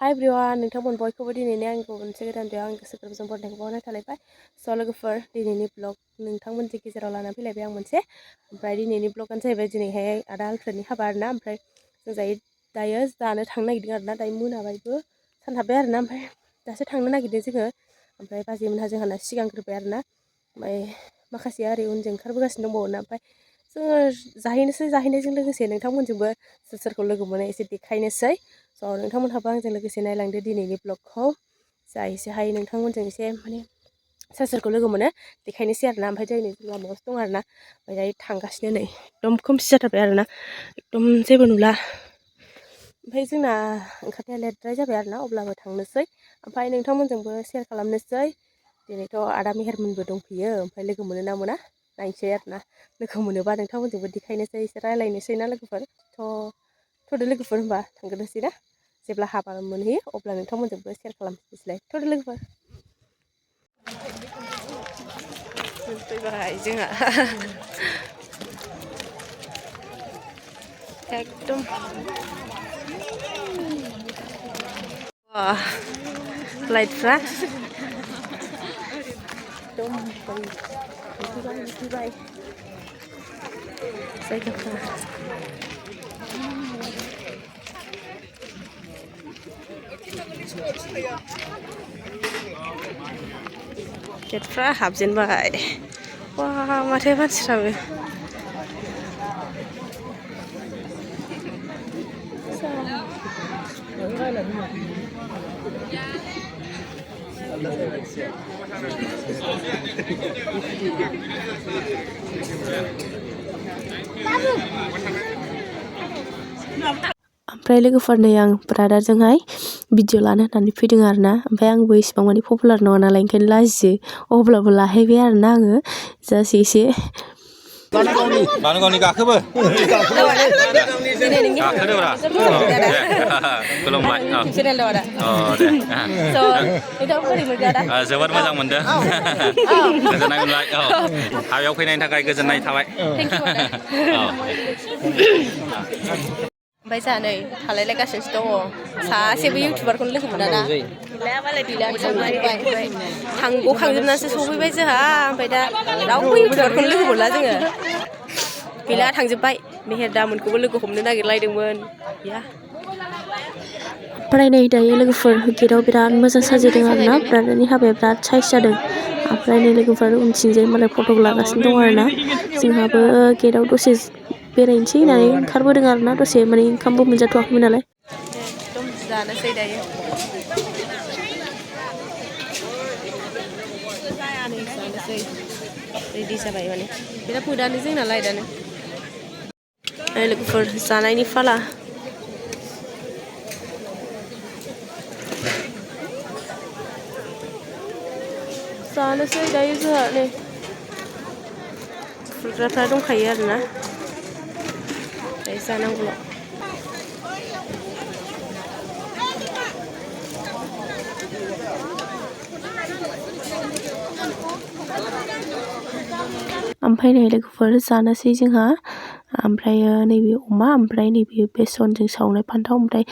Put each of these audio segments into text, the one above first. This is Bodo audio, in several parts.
हाय एभ्रिवान नोंथांमोन बयखौबो दिनैनि आंखौ मोनसे गोदान भिडिअ आं गोसो गोरबोजों बरायनायखौ बावनाय थालायबाय स' लोगोफोर दिनैनि ब्लग नोंथांमोननि गेजेराव लाना फैलायबाय आं मोनसे ओमफ्राय दिनैनि ब्लगानो जाहैबाय दिनैहाय आदा आलफ्रेडनि हाबा आरोना ओमफ्राय जों दायो जानो थांनो नागिरदों आरोना दायो मोनाबायबो सान हाबबाय आरोना ओमफ्राय दासो थांनो नागिरदों जोङो ओमफ्राय बाजैमोनहा जोंहाना सिगांग्रोबाय आरोना ओमफ्राय माखासेया ओरै उनजों ओंखारबोगासिनो दंबावोना ओमफ्राय जोङो जाहैनायजों लोगोसे नोंथांमोनजोंबो सोरखौ लोगो मोनो एसे देखायनोसै स' नोंथांमोनहाबो आंजों लोगोसे नायलांदो दिनैनि ब्लगखौ जा एसे हायो नोंथांमोनजों एसे माने सोरखौ लोगो मोनो देखायनोसै आरोना ओमफ्राय जोंनि लामायावसो दं आरोना ओमफ्राय दायो थांगासिनो नै एकदम खोमसि जाथारबाय आरोना एकदम जेबो नुला ओमफ्राय जोंना ओंखारनाया लेटद्राय जाबाय आरोना अब्लाबो थांनोसै ओमफ्राय नोंथांमोनजोंबो शेयार खालामनोसै दिनैथ' आदा मेहेरमोनबो दंफैयो ओमफ्राय लोगो मोनो ना मोना नायनोसै आरोना लोगो मोनोबा नोंथांमोनजोंबो देखायनोसै एसे रायज्लायनोसै ना लोगोफोर थ'दो लोगोफोर होनबा थांग्रोनोसै ना जेब्ला हाबा मोनहैयो अब्ला नोंथांमोनजोंबो शेयार खालामनोसैलाय थ'दो लोगोफोर फैबाय जोंहा एकदम लाइटफ्रा एकदम नुफैबाय जायगाफ्रा गेटफ्रा हाबजेनबाय वा माथो मानसिफ्राबो ओमफ्राय लोगोफोर नै आं ब्रादारजोंहाय भिडिअ लानो होननानै फैदों आरोना ओमफ्राय आंबो इसिबां माने पपुलार नङा नालाय ओंखायनो लाजियो अब्लाबो लाहैबाय आरोना आङो जास्ट एसे गावनि गाखोबो गाखोदोब्रा खुलुमबाय जोबोद मोजां मोनदों गोजोननाय मोनबाय हाबायाव फैनायनि थाखाय गोजोननाय थाबाय ओमफ्राय जोंहा नै थालायलायगासिनोसो दङ सासेबो इउटुबारखौनो लोगो मोना ना गखांजोबनानैसो सफैबाय जोंहा ओमफ्राय दा रावबो इउटुबारखौनो लोगो मोनला जोङो गैला थांजोब्बाय मेहेर दामोनखौबो लोगो हमनो नागिरलायदोंमोन गैया ओमफ्राय नै दायो लोगोफोर गेटआव बिराद मोजां साजायदों आरोना ब्रादारनि हाबाया बिराद साइज जादों ओमफ्राय नै लोगोफोर उनथिंजाय मालाय फट' लागासिनो दं आरोना जोंहाबो गेटआव दसे बेरायनोसै होननानै ओंखारबोदों आरोना दसे माने ओंखामबो मोनजाथ'वाखैमोन नालाय एकदम जानोसै दायो जानोसै रेडि जाबाय माने बिराद मोदानो जोंना लाइटआनो लोगोफोर जानायनि फाला जानोसै दायो जोंहा नै फुलग्राफ्रा दंखायो आरोना दायो जानांगौल' ओमफ्राय नै लोगोफोर जानोसै जोंहा ओमफ्रायो नैबे अमा ओमफ्राय नैबे बेसनजों सावनाय फान्थाव ओमफ्राय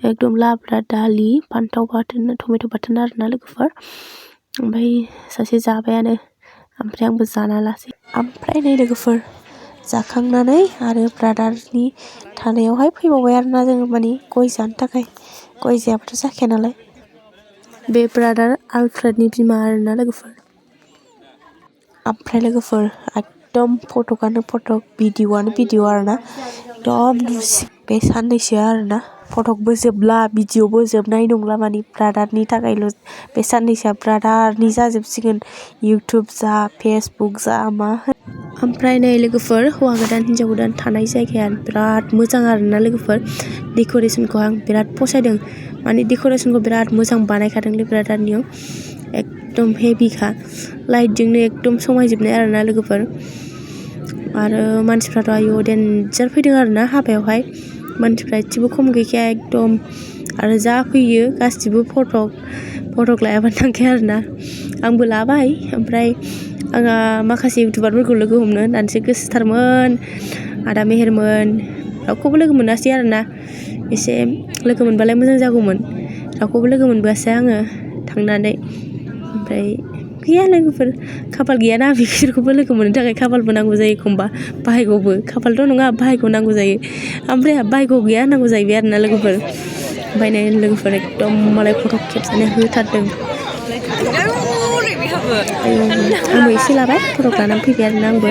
एकदम लाब्रा दालि फान्थाव बाथोन टमेट' बाथोन आरोना लोगोफोर ओमफ्राय सासे जाबायानो ओमफ्राय आंबो जाना लासै ओमफ्राय नै लोगोफोर जाखांनानै आरो ब्रादारनि थानायावहाय फैबावबाय आरोना जोङो माने गय जानो थाखाय गय जायाबाथ' जाखाया नालाय बे ब्रादार आलफ्रेडनि बिमा आरोना लोगोफोर ओमफ्राय लोगोफोर एकदम फटकआनो फटक भिडिअ'आनो भिडिअ' आरोना एकदम बे साननैसो आरोना फटकबो जोबला भिडिअ'बो जोबनाय नंला माने ब्रादारनि थाखायल' बे साननैसोआ ब्रादारनि जाजोबसिगोन इउटुब जा फेसबुक जा मा ओमफ्राय नै लोगोफोर हौवा गोदान हिन्जाव गोदान थानाय जायगाया बिराद मोजां आरोना लोगोफोर डेक'रेसनखौ आं बिराद फसायदों माने डेक'रेसनखौ बिराद मोजां बानायखादोंलै ब्रादारनियाव एकदम हेभिखा लाइटजोंनो एकदम समायजोबनाय आरोना लोगोफोर आरो मानसिफ्राथ' आयु डेन्जार फैदों आरोना हाबायावहाय मानसिफ्रा एसेबो खम गैखाया एकदम आरो जा फैयो गासिबो फटक लायाबानो थांखाया आरोना आंबो लाबाय ओमफ्राय आंहा माखासे इउटुबारफोरखौ लोगो हमनो होननानैसो गोसोथारमोन आदा मेहेरमोन रावखौबो लोगो मोनासै आरोना एसे लोगो मोनबालाय मोजां जागौमोन रावखौबो लोगो मोनबोआसै आङो थांनानै ओमफ्राय गैया लोगोफोर खाफाल गैयाना बिसोरखौबो लोगो मोननो थाखाय खाफालबो नांगौ जायो एखमबा भाग्यबो खाफालथ' नङा भाग्य नांगौ जायो ओमफ्राय भाग्य गैया होननांगौ जाहैबाय आरोना लोगोफोर ओमफ्राय नै लोगोफोर एकदम मालाय फट' खेबजानो होथारदों आंबो एसे लाबाय फट' लानानै फैबाय आरोना आंबो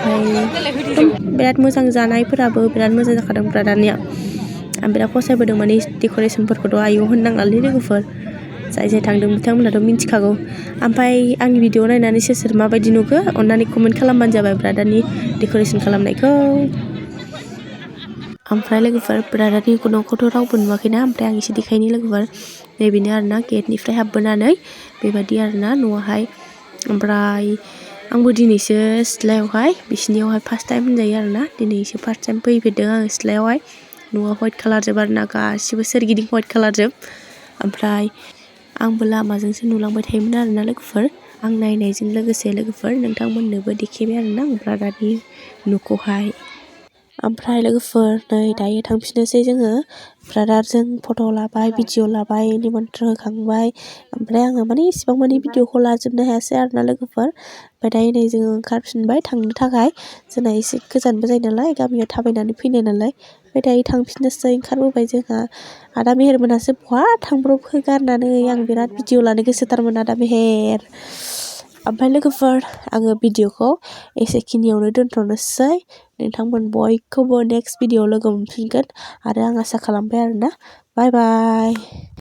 ओमफ्राय एकदम बिराद मोजां जानायफोराबो बिराद मोजां जाखादों दानिया आं बिराद फसायबोदों माने डेक'रेसनफोरखौथ' आयौ होननाङालै लोगोफोर जाय थांदों बिथांमोनाथ' मिन्थिखागौ ओमफ्राय आंनि भिडिअ नायनानै सोर माबायदि नुखो अननानै कमेन्ट खालामबानो जाबाय ब्रादारनि डेक'रेसन खालामनायखौ ओमफ्राय लोगोफोर ब्रादारनि न'खौथ' रावबो नुवाखैना ओमफ्राय आं एसे देखायनि लोगोफोर नैबेनो आरोना गेटनिफ्राय हाबबोनानै बेबायदि आरोना न'आवहाय ओमफ्राय आंबो दिनैसो सिथ्लायावहाय बिसिनियावहाय फार्स्ट टाइम होनजायो आरोना दिनैसो फार्स्ट टाइम फैफेरदों आङो सिथ्लायावहाय न'आ वाइट कालारजोब आरोना गासिबो सोरगिदिं वाइट कालारजोब ओमफ्राय आंबो लामाजोंसो नुलांबाय थायोमोन आरोना लोगोफोर आं नायनायजों लोगोसे लोगोफोर नोंथांमोननोबो देखायबाय आरोना आं ब्रादारनि न'खौहाय ओमफ्राय लोगोफोर नै दायो थांफिननोसै जोङो ब्रादारजों फट' लाबाय भिडिअ लाबाय निमन्त्रन होखांबाय ओमफ्राय आङो माने इसिबां माने भिडिअखौ लाजोबनो हायासै आरोना लोगोफोर ओमफ्राय दायो नै जोङो ओंखारफिनबाय थांनो थाखाय जोंना एसे गोजानबो जायो नालाय गामियाव थाबायनानै फैनाय नालाय ओमफ्राय दायो थांफिननोसै ओंखारबोबाय जोंहा आदा मेहेर मोनासो बहा थांब्रबखो गारनानै आं बिराद भिडिअ लानो गोसोथारमोन आदा मेहेर ओमफ्राय लोगोफोर आङो भिडिअखौ एसेखिनियावनो दोनथ'नोसै नोंथांमोन बयखौबो नेक्स्ट भिडिअ लोगो मोनफिनगोन आरो आं आसा खालामबाय आरोना बाय बाय